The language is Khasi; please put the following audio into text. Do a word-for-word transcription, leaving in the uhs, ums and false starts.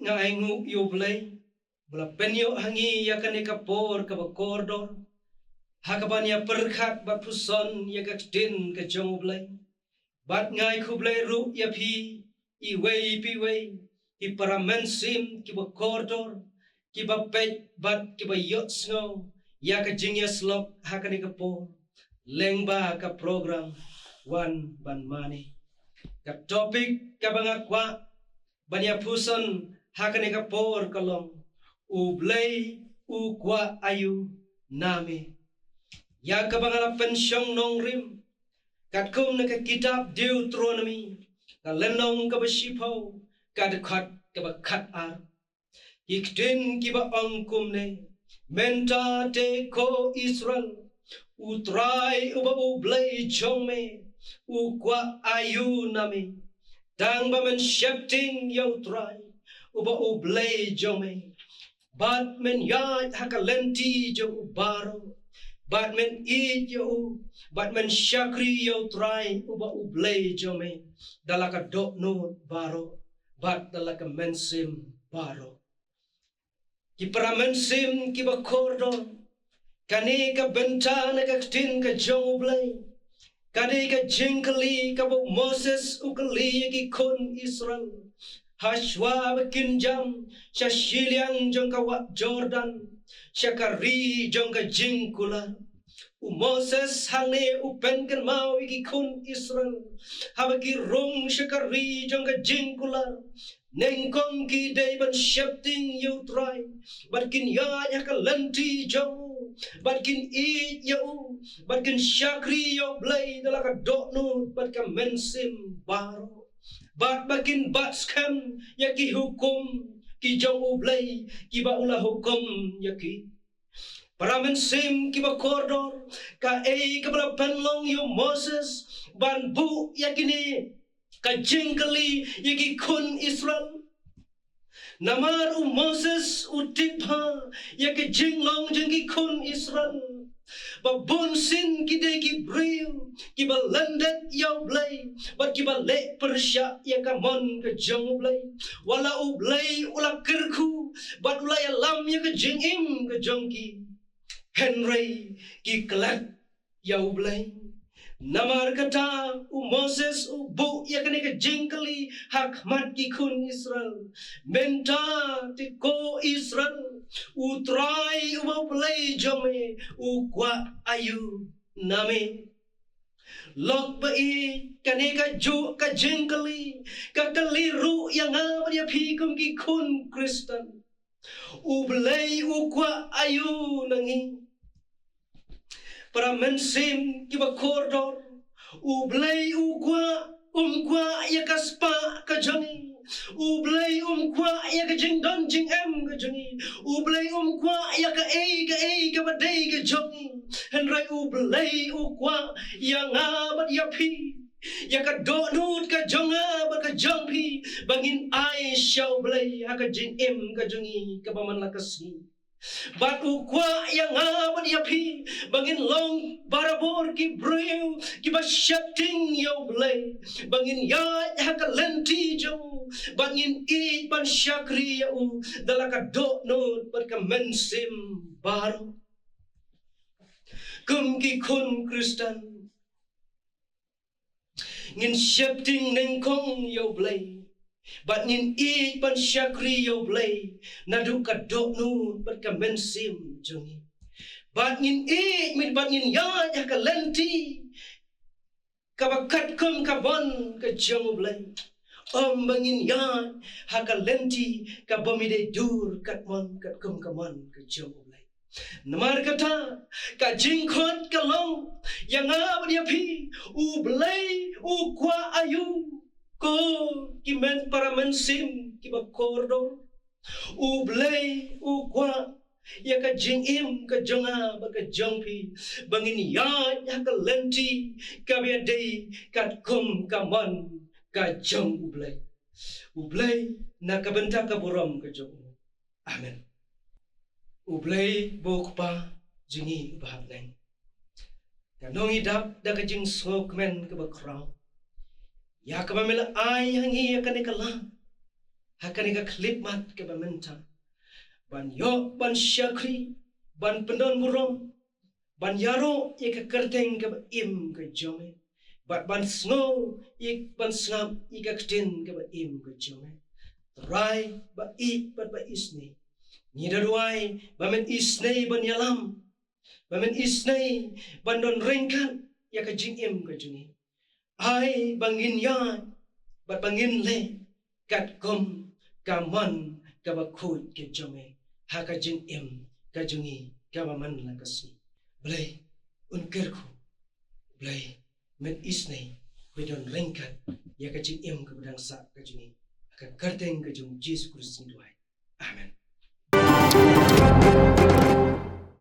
Nga ainguh ïa U Blei ba u la pynïoh ha ngi ïa kane ka por kaba kordor ha kaban ïa pyrkhat bad pyrshang ïa ka ktien ka jong U Blei. Bad nga ai khublei ruh ïa phi iwei pa iwei, ki para mynsiem kiba kordor, kiba peit bad kiba ïohsngew ïa ka jingïasyllok ha kane ka por lyngba ka program Wan Ban Mane. Ka topik kaba nga kwah ban ïa pyrshang ha kane ka por ka long: U Blei u kwah aïu na me? Ïa kaba nga la pynshong nongrim katkum na ka kitab Deuteronomi, ka lynnong kaba shiphew, ka dkhot kaba khatar. Ki ktien kiba ong kumne: Mynta te, ko Israel, U Trai uba U Blei jong me u kwah aïu na me, tang ba men sheptieng ïa U Trai uba U Blei jong me, bad men ïaid ha ka lynti jong u baroh, bad men ïeit ïa u, bad men shakri ïa U Trai uba U Blei jong me da la ka dohnud baroh bad da la ka mynsiem baroh. Ki para mynsiem kiba kordor, kane ka bynta na ka ktien ka jong U Blei ka dei ka jingkylli kaba u Moses u kylli ïa ki khun Israel ha shuwa ba kin jam sha shiliang jong ka wah Jordan, sha ka ri jong ka jingkular. U Moses hangne u pynkynmaw ïa ki khun Israel haba ki rung sha ka ri jong ka jingkular, nyngkong ki dei ban sheptieng ïa U Trai, bad kin ïaid ha ka lynti jong u, bad kin ïeit ïa u, bad kin shakri ïa U Blei da la ka dohnud bad ka mynsiem baroh, bad ba kin bat skhem ïa ki hukum ki jong U Blei kiba u la hukum ïa ki. Para mynsiem kiba kordor, kaei kaba la pynlong ïa u Moses ban buh ïa kine ka jingkylli ïa ki khun Israel? Namar u Moses u tip bha ïa ka jinglong jong ki khun Israel, ba bun sien ki dei ki briew kiba lyndet ïa U Blei bad kiba leh pyrshah ïa ka mon ka jong U Blei. Wat la U Blei u la kyrkhu bad u la ïalam ïa ka jingim ka jong ki, hynrei ki klet ïa U Blei. Namar kata u Moses u buh ïa kane ka jingkylli ha khmat ki khun Israel: Mynta te, ko Israel, U Trai uba U Blei jong me u kwah aïu na me? Lok ba ïeit, kane kajuh ka jingkylli ka kylli ruh ïa nga bad ïa phi kum ki khun Khristan: U Blei u kwah aïu na ngi? Para mynsiem kiba kordor, U Blei u kwah, um kwah ïa ka spah ka jong ngi. U Blei um kwah ïa ka jingdon jingem ka jong ngi. U Blei um kwah ïa kaei kaei kaba dei ka jong ngi. Hynrei U Blei u kwah ïa nga bad ïa phi, ïa ka dohnud ka jong nga bad ka jong phi, ba ngin ai sha U Blei ha ka jingim ka jong ngi kaba man la ka sngi. Bad u kwah ïa nga bad ïa phi ba ngin long barabor ki briew kiba sheptieng ïa U Blei, ba ngin ïaid ha ka lynti jong u, ba ngin ïeit ban shakri ïa u da la ka dohnud bad ka mynsiem baroh. Kum ki khun Khristan, ngin sheptieng nyngkong ïa U Blei, bad ngin ïeit ban shakri ïa U Blei naduh ka dohnud bad ka mynsiem jong ngi. Bad ngin ïeit, bad ngin ïaid ha ka lynti kaba katkum ka mon ka jong U Blei, ym ba ngin ïaid ha ka lynti kaba ym dei dur katkum, katkum ka mon ka jong U Blei. Namar kata, ka jingkhot ka long ïa nga bad ïa phi: U Blei u kwah aïu? Ko ki men para mynsiem kiba kordor, U Blei u kwah ïa ka jingim ka jong nga bad ka jong phi ba ngin ïaid ha ka lynti kaba ïadei katkum ka mon ka jong U Blei. U Blei na ka bynta ka burom ka jong u. Amen. U Blei ba u Kpa jong ngi uba ha bneng, nga ong ïa phi da ka jingsngewkmen kaba khraw ïa kaba me la ai ha ngi ïa kane ka lad ha kane ka khyllipmat kaba mynta, ban ïoh ban shakri, ban pyndon burom, ban ïaroh ïa ka kyrteng kaba im ka jong me, bad ban sngew ïa, ban sngap ïa ka ktien kaba im ka jong me. Trai ba ïeit bad ba isnei, ngi da duwai ba men isnei ban ïalam, ba men isnei ban don ryngkat ïa ka jingim ka jong ngi. Ai ba ngin ïaid bad ba ngin leh katkum ka mon kaba khuid ka jong me ha ka jingim ka jong ngi kaba man la ka sngi. Blei un kyrkhu, Blei men isnei ba don ryngkat ïa ka jingim kaba dang sah ka jong ngi. Ha ka kyrteng ka jong Jisu Khrist ngi duwai. Amen.